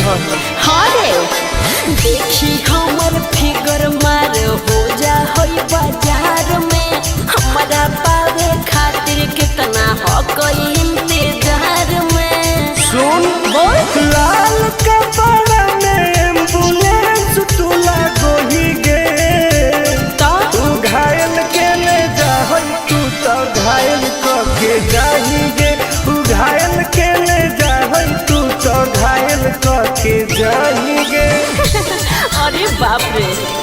हो। हाँ रे, देखी हमर फिगर मार हो जा होई बाजार में। हमरा पावे खातिर कितना हो कोई इंतजार में। सुन, बोल। लाल कपड़ा में एम्बुलेंस तू लागोही गे। तो तू घायल के ले जाहई, तू तो घायल क के जाही गे। तू घायल के ले जाहई, तू तो घायल क के जाही गे। अरे बाप रे।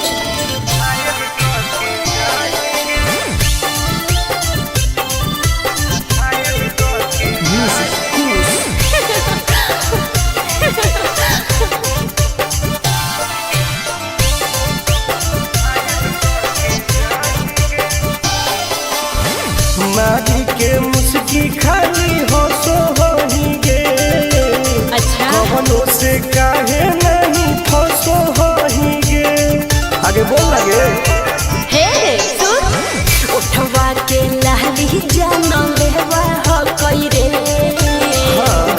मारी के मुस्की खाली हो सो होही गे। अच्छा। कवनो से काहे नहीं फसो होही गे। आगे बोल लगे। हे सुन, उठवा के लाली जान लेवा हो कई रे।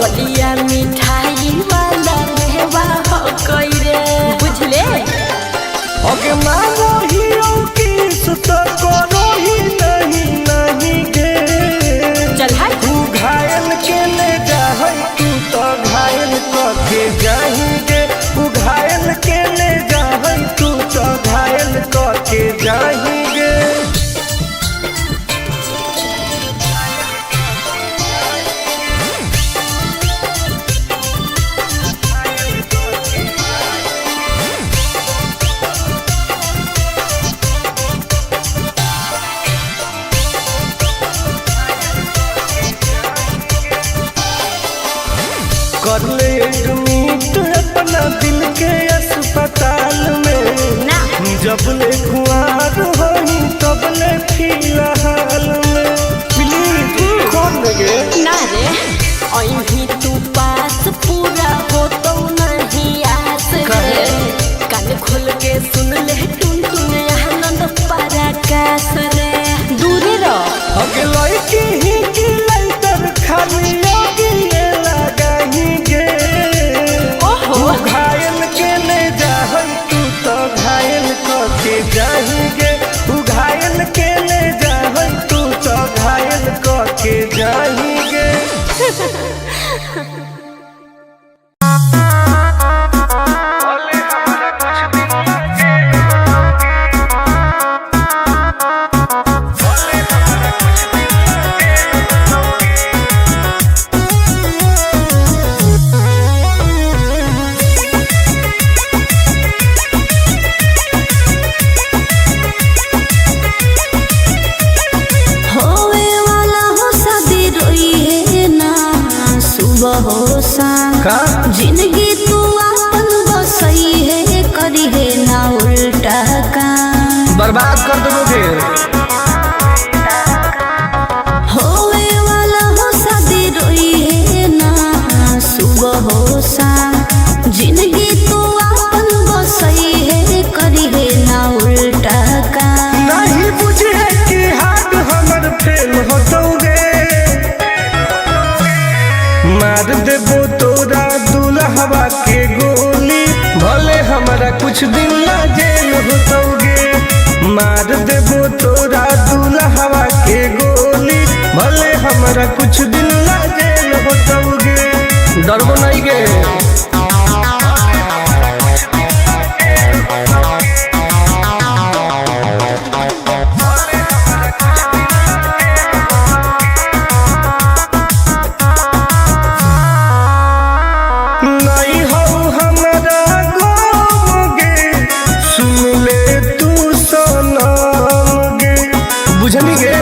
गलिया मिठाई वाला लेवा हो कई रे, बुझले। ओके मानो ही किस तो करो ही नहीं नहीं गे। चल हट। तू घायल के ले जाहई, तू तो घायल क के जाही गे। तू घायल के ले जाहई, तू तो घायल क के जाही गे। कर ले एडमिट अपना दिल के अस्पताल में। ना। जब ले कुआर होही तब ले फिलहाल में। प्लीज कौन लगे। ना रे, अही तू पास पूरा हो तो नहीं आस रे। काहे? कान खोल के सुन ले टुन टुन आनंद पराकाश रे। दूरे रह। अगे लड़की ही की लाइटर खाली लगी लगाही गे। ओहो। तू घायल के ले जाहई, तू तो घायल क के जाही गे। तू घायल के ले जाहई, तू तो घायल क के जाही गे। होवे वाला हो शादी रोई है ना सुबह हो शाम। का? जिंदगी तू अपन बसई है, करी है ना उल्टा काम। बर्बाद कर देबो फिर। होवे वाला हो शादी रोई है ना सुबह हो शाम। जिंदगी तू अपन बसई है, करी है ना उल्टा काम। नहीं बुझे कि हाथ हमर फेल होतौगे। मार देबो तोरा दुल्हवा के गोली, भले हमरा कुछ दिन ला जेल होतौगे। मार देबो तोरा दुल्हवा के गोली, भले हमरा कुछ दिन ला जेल होतौगे। डरबो नहीं गे। नहीं हो हमरा गम गे, सुन ले तू सनम गे। बुझनी गे।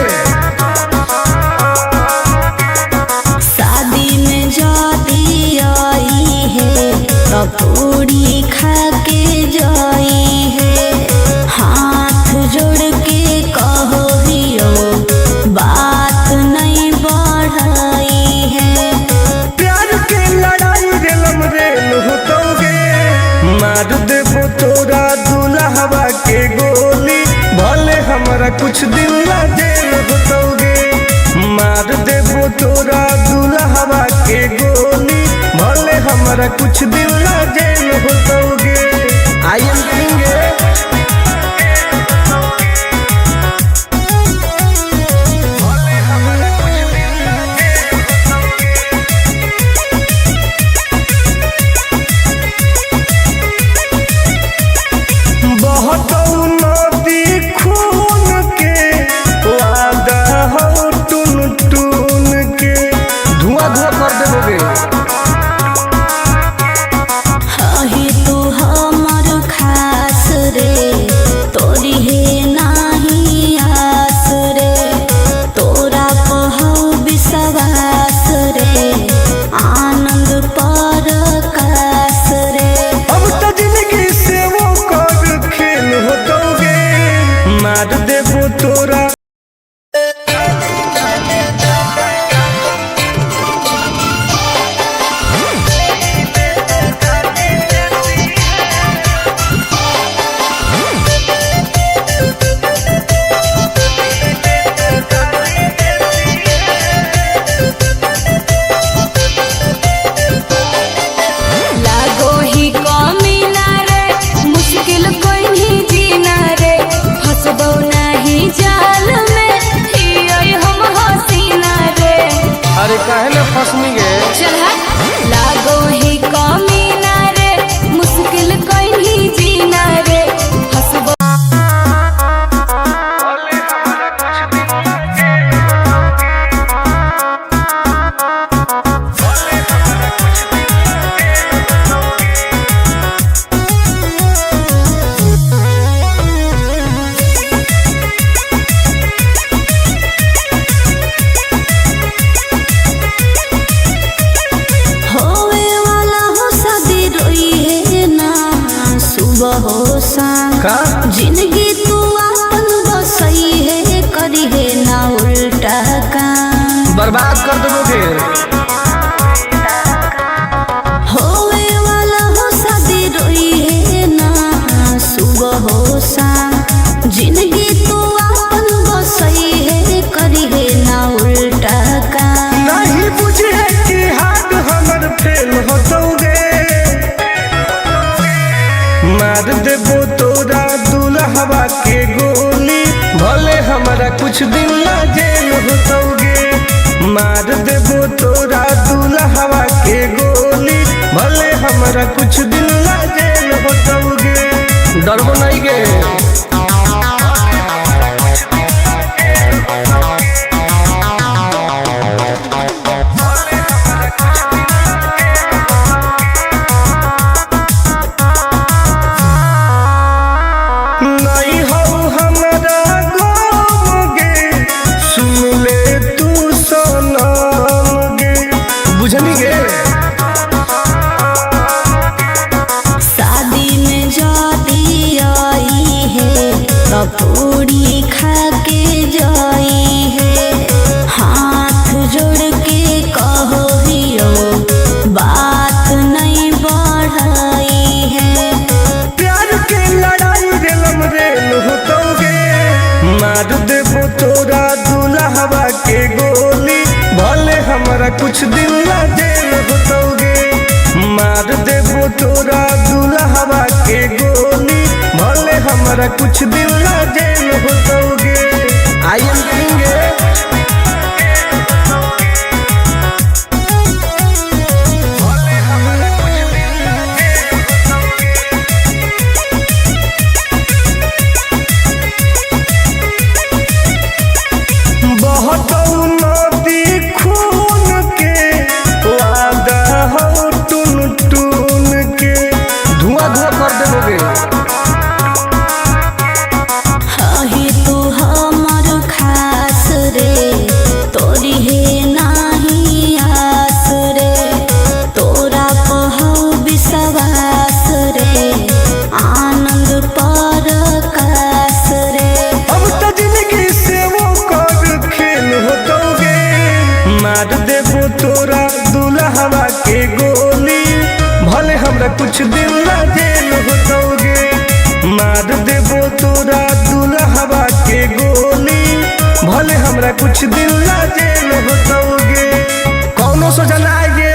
शादी में जाती आई है तो पूरी खा के जाई है। हाथ जोड़ के कहो हियो बात नहीं बढ़ाई है। प्यार के लड़ाई रेलम रेल होतौगे। मार देबो तोरा दुल्हवा के गोली, भले हमरा कुछ दिन ला जेल होतौगे। मार देबो तोरा दुल्हवा के गोली, भले हमरा हमरा कुछ दिन ला जेल होतौगे। I am king. बहुत नदी खून के वादा हो टून टून के धुआं धुआं कर देबोगे। हे तू हमर खास रे, तोरी हे नाही आस रे, तोरा पहौ विश्वास रे, आनंद पर कास रे। अब तो जिंदगी से वो कर खेल होतौगे, मार देबो तोरा। लागो ही कमी ना रे, मुश्किल कोई नहीं जीना रे, फसबो नहीं जाल में हियै हम हसीना रे। अरे काहे ना फसनी गे? चल हट। लागो ही कमी ना रे, मुश्किल कोई नहीं जीना रे, फसबो। होवे वाला हो शादी रोई है ना सुबह हो शाम, का? जिंदगी तू अपन बसई है, करी है ना उल्टा काम। बर्बाद कर देबोगे। होवे वाला हो शादी रोई है ना सुबह हो शाम, जिंदगी तू अपन बसई है, करी है ना उल्टा काम। नहीं बुझे कि हाथ हमर फेल होतौगे, मार देबो तोरा दुल्हवा के गोली, भले हमरा कुछ दिन ला जेल होतौगे। मार देबो तोरा दुल्हवा के गोली, भले हमरा कुछ दिन ला जेल होतौगे। डरबो नहीं गे। नहीं हो हमरा गम गे, सुन ले तू सनम गे, बुझनी गे? शादी में जाती आई है तो पूरी खा के जाई है, हाथ जोड़ के कहो हियो बात नहीं बढ़ाई है। प्यार के लड़ाई रेलम रेल होतौगे, मार देबो तोरा दुल्हवा के गोली, भले हमरा कुछ दिन ला जेल होतौगे। मार देबो तोरा दुल्हवा के गोली, भले हमरा कुछ दिन ला जेल होतौगे। I am king. बहुत नदी खून के वादा हो टून टून के धुआं धुआं कर देबोगे। हे तू हमर खास रे, तोरी हे नाही आस रे, तोरा पहौ विश्वास रे, आनंद पर कास रे। अब तो जिंदगी से वो कर खेल होतौगे, मार देबो तोरा दुल्हवा के गोली, भले हमरा कुछ दिन ला जेल होतौगे। मार देबो तोरा दुल्हवा के गोली, भले हमरा कुछ दिन ला जेल होतौगे। कौनो सोचा ना आएगे।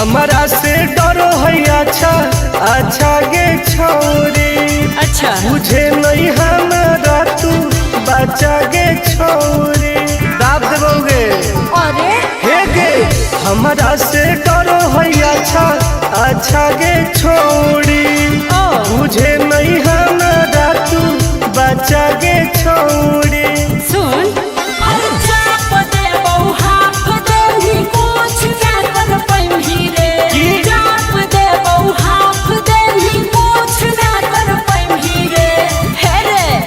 हमारा से डरो है अच्छा अच्छा गे छौरी। अच्छा। बुझे नहीं हमारा तू बच्चा गे छौरी। दाब देबोगे। अरे हे गे हमारा से डरो है अच्छा अच्छा गे छौरी। ओ। बुझे नहीं हमारा तू बच्चा गे छौरी। सुन की?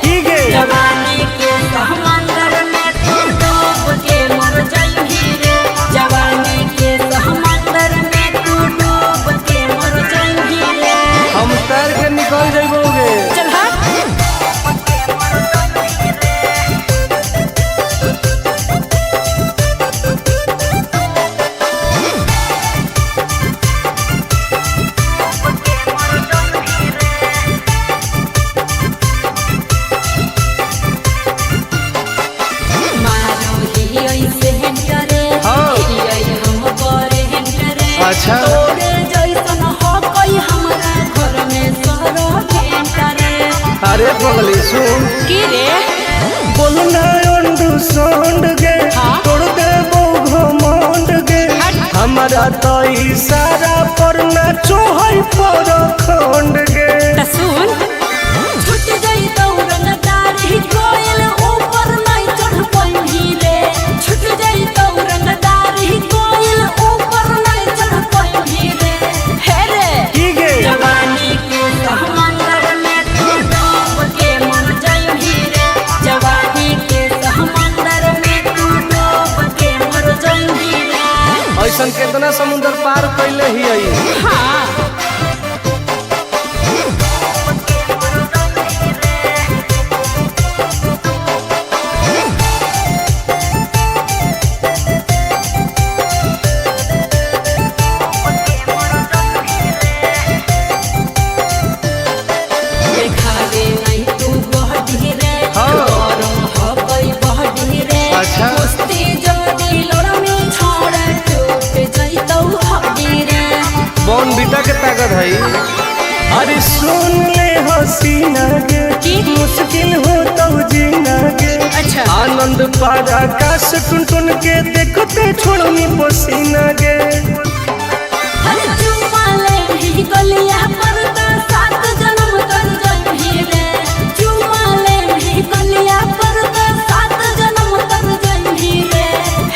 की गे? जवानी के समंदर में तू डूब के मर जाइबी रे। जवानी के समंदर में तू डूब के मर जाइबी रे। हम तैर के निकल जइबोगे। चल हट। मारो ही ऐसे करे। हाँ। हियै हम करे करे। अच्छा। तोरे जैसन हकै हमरा घर में सरो करे। अरे पगली सुन। की रे? बोलना अंडू सोंड गे। हाँ? तोड़ दे घमंड गे। हट। हमारा तो इशारा पर नाचो है पर खंड गे। त सुन छुट गई दौरंगदार ही कोयल ऊपर नहीं चढ़ पाई रे। छुट गई दौरंगदार ही कोयल ऊपर नहीं चढ़ पाई रे। हे रे की गे? जवानी के समंदर में तू डूब के मर जाइबी रे। जवानी के समंदर में तू डूब के मर जाइबी रे। ऐसन केतना समुंदर पार कैले ही आई। हाँ। देखावे नहीं तू बहडी रे। हाँ। गरम हकै बहडी रे। अच्छा। कुश्ती जदी लड़मी छोड़ा टूट जइतौ हड्डी रे। बॉन बीटा के ताकत है। अरे सुन ले हसीना गे। की? मुश्किल हो तो जीना गे। अच्छा। आनंद पार आकाश टुन टुन के देखते छोड़नी पसीना गे। हर चुमा ले ही गलिया पर त सात जन्म तर जइबी रे। चुमा ले ही गलिया पर त सात जन्म तर जइबी रे।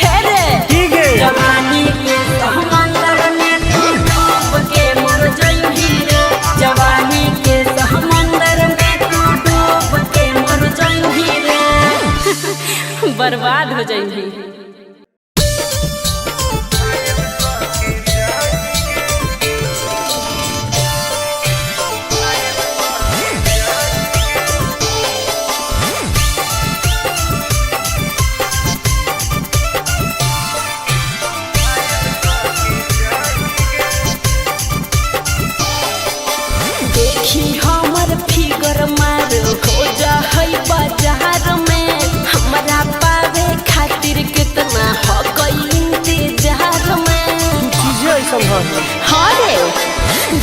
हे रे की गे? जवानी के समंदर में तू डूब के मर जाइबी रे। जवानी के समंदर में तू डूब के मर जाइबी रे। बर्बाद हो जाइबी। देखी हमर फिगर मार हो जा है बाजार में। हमरा पावे खातिर कितना हकै इंतजार में। चीजें ऐसन है। हाँ रे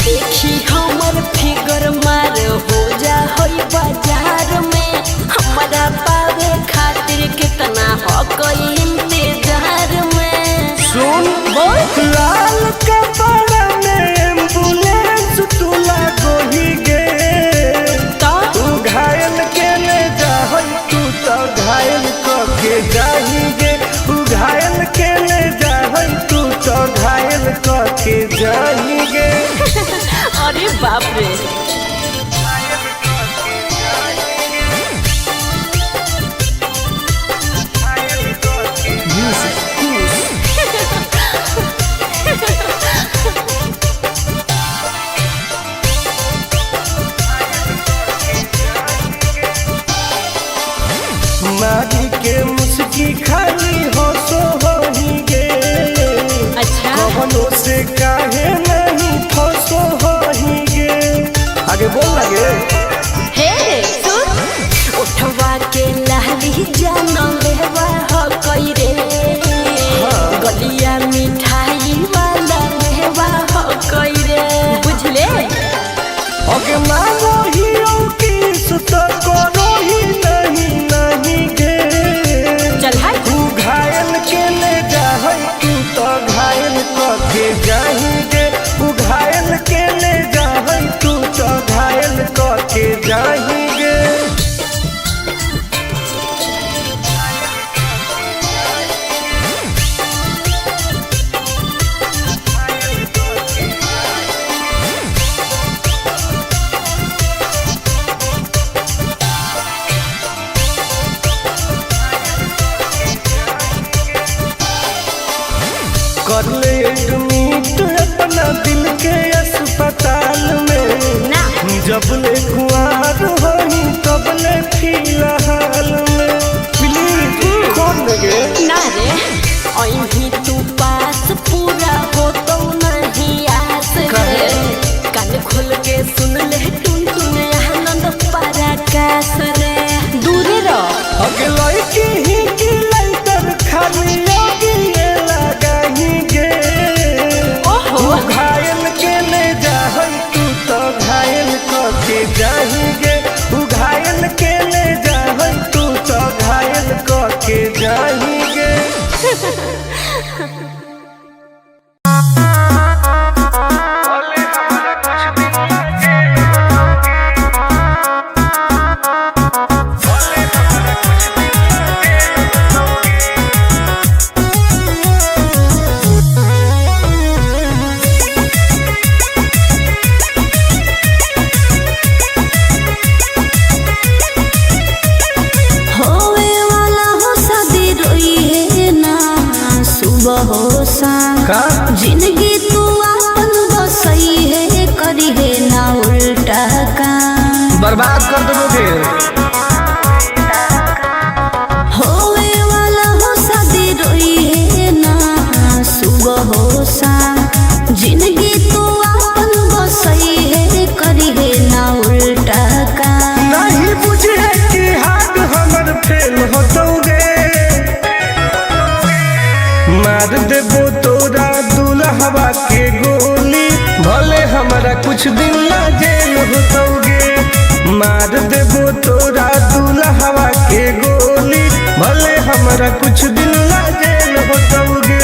देखी हमर फिगर मार हो जा है बाजार में। हमरा पावे खातिर कितना हकै इंतजार में। सुन बोल। लाल कपड़ा में एम्बुलेंस तू लागोही गे। तो तू घायल के ले जाहई तू तो घायल क के जाही गे। तू घायल के ले जाहई तू तो घायल क के जाही गे। अरे बाप रे। मारी के मुस्की खाली हो सो होही गे। अच्छा। कवनो से काहे नहीं फसो होही गे। आगे बोल लगे। हे सुन उठवा के लाली जान लेवा हो कई रे। हाँ। गलिया मिठाई वाला मेवा मांगो ही किस तो करो ही नहीं नहीं गे। चल हट। तू घायल के ले जाहई तू तो घायल कके जाही गे। तू घायल के ले जाहई तू तो घायल कके जाही गे। कर ले एडमिट अपना दिल के अस्पताल में। ना। जब ले कुआर होही तब ले फिलहाल में। प्लीज खोल देंगे। ना रे अही तू पास पूरा हो तो नहीं आस रे। कान खोल के सुन ले टुन टुन आनंद पराकाश रे। दूर रह। अगले की ही की लाइटर खाली योगी लगाही गे। ओहो। तू घायल के ले जाहई तू तो घायल कके जाही गे। तू घायल के ले जाहई तू तो घायल कके जाही गे। होवे वाला हो शादी रोई है ना सुबह हो शाम। का? जिंदगी तू आपन बसई है करी है ना उल्टा काम। बर्बाद कर दोगे। होवे वाला हो शादी रोई है ना सुबह हो शाम। जिंदगी तू आपन बसई है करी है ना उल्टा काम। नहीं बुझे कि हाथ हमर फेल हो दोगे। मार देबो तोरा दुल्हवा के गोली भले हमरा कुछ दिन ला जेल हो दोगे। मार देबो तोरा दुल्हवा के गोली भले हमरा कुछ दिन ला जेल हो दोगे।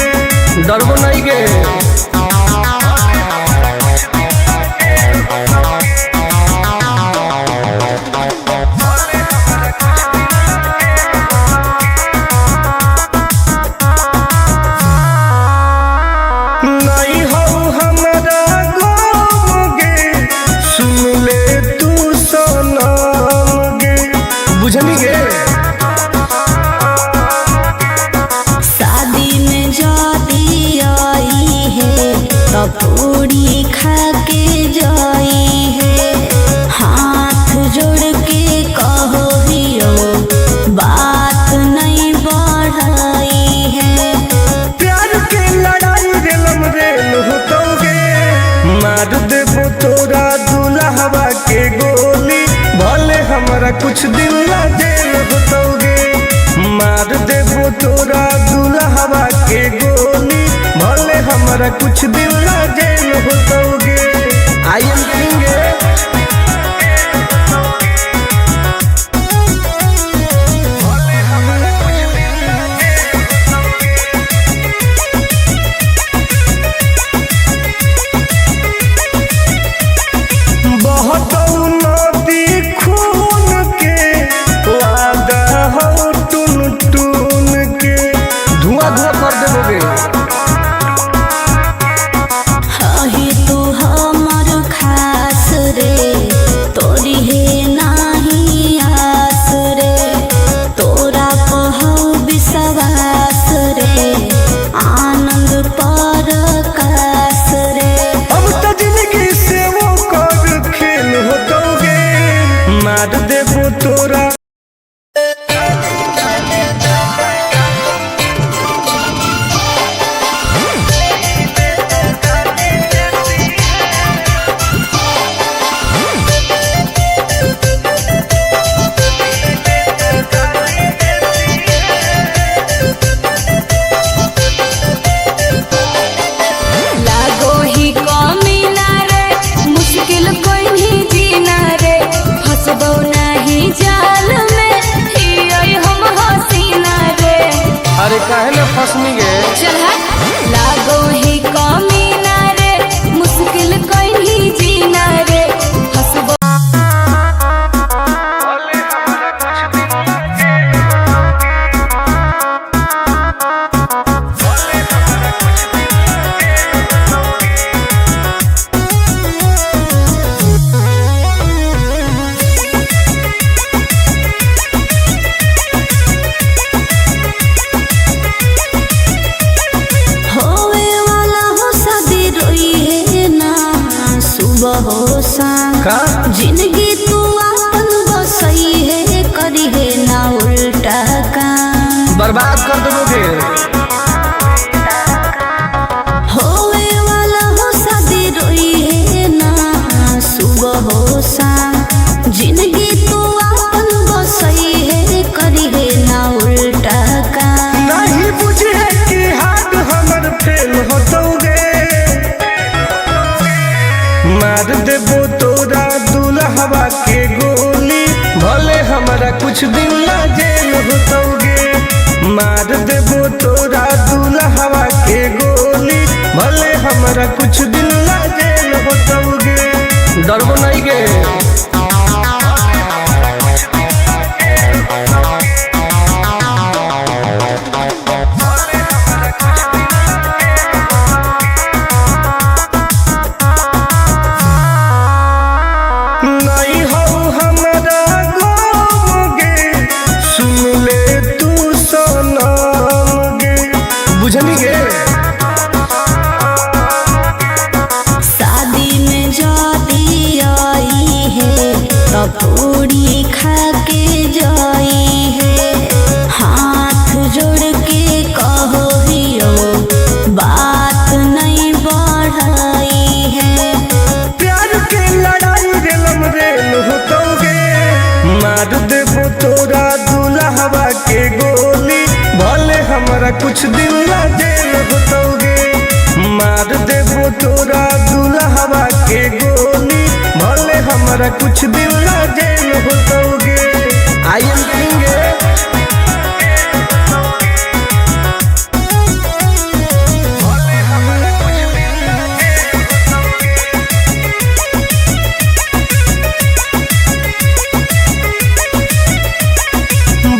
डरबो नहीं गे। नहीं हो हमरा गम गे सुन ले तू सनम गे। बुझनी गे। शादी में जाती आई है तो पूरी खा के जाई है। हाथ जोड़ के कहो हियो बात नहीं बढ़ाई है। प्यार के लड़ाई रेलम रेल हो तोगे। मार देबो तोरा दुल्हवा के गोली भले हमरा कुछ दिन ला जेल हो तोगे। मार देबो तोरा दुल्हवा के गोली भले हमरा कुछ दिन ला जेल हो तोगे। I am king. बहुत नदी खून के वादा हो टून टून के। धुआं धुआं कर देबोगे। अही तू हमर खास रे तोरी है नाही आस रे। तोरा पहौ विश्वास रे आनंद पर कास रे। अब तो जिंदगी से वो कर खेल हो दोगे। मार देबो तोरा। लागो ही कमी ना रे मुश्किल कोई नहीं जीना। हंसनी गे। चल हट। लागो ही कमी ना रे, मुश्किल कहीं जीना रे, हंसबो। होवे वाला हो शादी रोई है ना सुबह हो शाम। का? जिंदगी तू आपन बसई है, करी है ना उल्टा काम। बर्बाद कर देबोगे। होवे वाला हो शादी रोई है ना सुबह हो शाम। जिंदगी तू आपन बसई है, करी है ना उल्टा काम। नहीं बुझे कि हाथ हमर फेल होतौगे। मार देबो तोरा दुल्हवा के गोली, भले हमरा कुछ दिन ला जेल होतौगे। मार देबो तोरा दुल्हवा के गोली, भले हमरा कुछ दिन ला जेल होतौगे। डरबो नहीं गे। नहीं हो हमरा गम गे, सुन ले तू सनम गे। बुझनी गे? शादी में जाती आई है तो पूरी खा के जाई है। हाथ जोड़ के कहो हियो बात नहीं बढ़ाई है। प्यार के लड़ाई रेलम रेल होतौगे। मार देबो तोरा दुल्हवा के गोली, भले हमरा कुछ दिन ला जेल होतौगे। मार देबो तोरा दुल्हवा के गोली, भले हमरा कुछ दिन ला जेल होतौगे। I am king.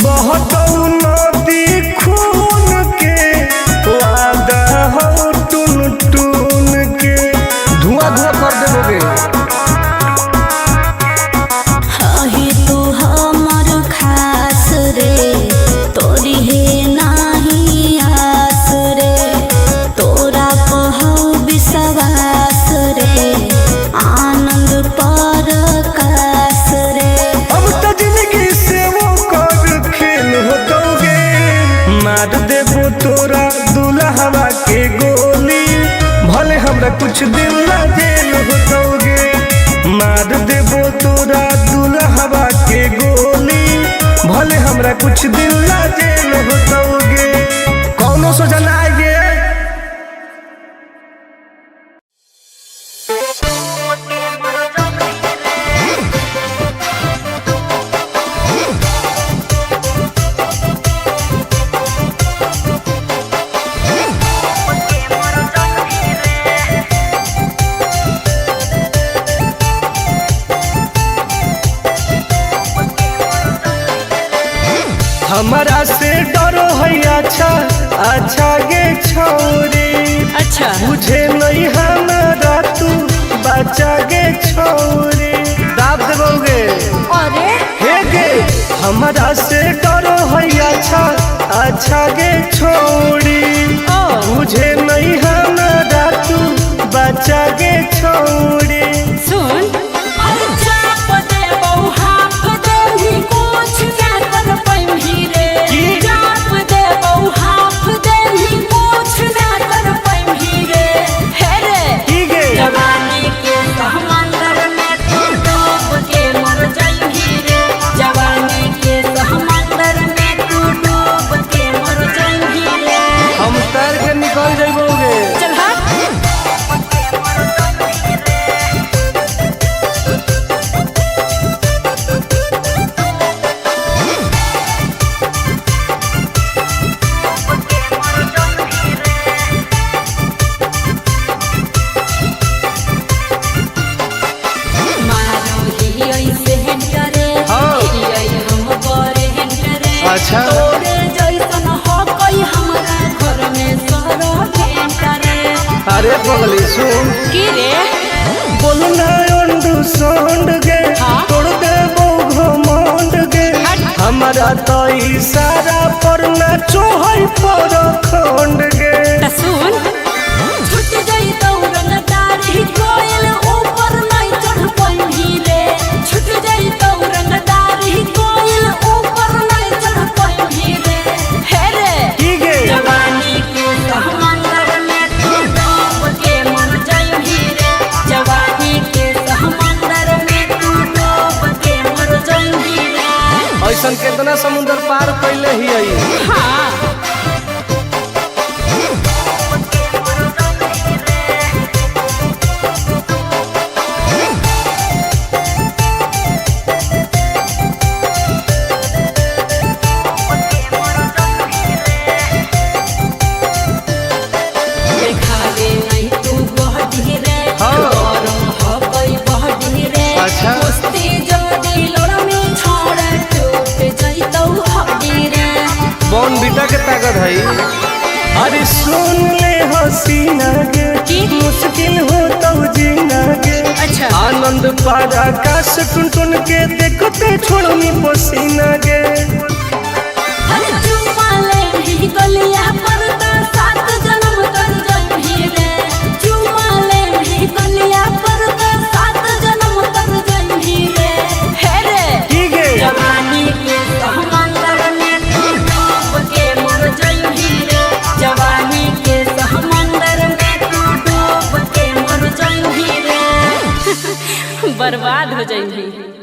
बहुत नदी खून के वादा हो टून टून के, धुआं धुआं कर देबोगे। हही तू हमर खास रे, तोरी है नाही आस रे, तोरा पहौ विश्वास रे, आनंद पर कास रे। अब तो जिंदगी से वो कर खेल होतौगे। मार देबो तोरा दुल्हवा के गोली, भले हमरा कुछ दिन ला जेल होतौगे। मार देबो तोरा दुल्हवा के गोली, भले हमरा कुछ दिन ला जेल होतौगे। कौनो सोचा ना आएगे। हमारा से डरो है अच्छा अच्छा गे छौरी। अच्छा। बुझे नहीं हमारा तू बच्चा गे छौरी। दाब देबोगे। अरे हे गे, हमारा से डरो है अच्छा अच्छा गे छौरी। ओ। बुझे नहीं हमारा तू बच्चा गे छौरी। सुन। चाप दे बहु हाफ दे कुछ ना कर पैम्ही रे। की? चाप दे बहु हाफ दे कुछ ना कर पैम्ही रे। हे रे। की गे? जवानी के समंदर में तू डूब के मर जाइही रे। जवानी के समंदर में तू डूब के मर जाइही रे। हम तैर के निकल जइबोगे। चल हट। अच्छा। तोरे जैसन हकई हमरा घर में सर भेंट रे। अरे पगली सुन। की रे? बोलना अंडू सोंड गे, हाँ? तोड़ देबो घमंड गे। हमारा तो इशारा पर ना चोहई पर खंड गे। त सुन, छूट जाई तौरन दाढ़ी कोयल ऊपर नहीं चढ़ पैभी रे। छूट जाई तौरन दाढ़ी कोयल ऊपर नहीं चढ़ पैभी रे। हे रे, की गे? जवानी के समंदर में तू डूब के मर जाइबी रे। जवानी के समंदर में तू डूब के मर जाइबी रे। ऐसन केतना समुंदर पार कैले ही आई। हाँ। देखावे नहीं तू बहडी रे। हाँ। गरम हकई बहडी रे। अच्छा। कुश्ती जदी लड़ में छोड़ टूट जइतौ हड्डी रे। बॉन बीटा के ताकत है। अरे सुन ले हसीना गे, की? मुश्किल हो तो जीना गे। अच्छा। आनंद पार आकाश टुन टुन के देखते छोड़नी पसीना गे। हर चुम्मा ले भी गलिया पर त सात जन्म तर जइबी रे। चुम्मा ले भी गलिया पर त सात जन्म तर जइबी रे। हे रे, की गे? जवानी के समंदर में तू डूब के मर जइबी रे। जवानी के समंदर में तू डूब के मर जइबी रे। बर्बाद हो जइबी।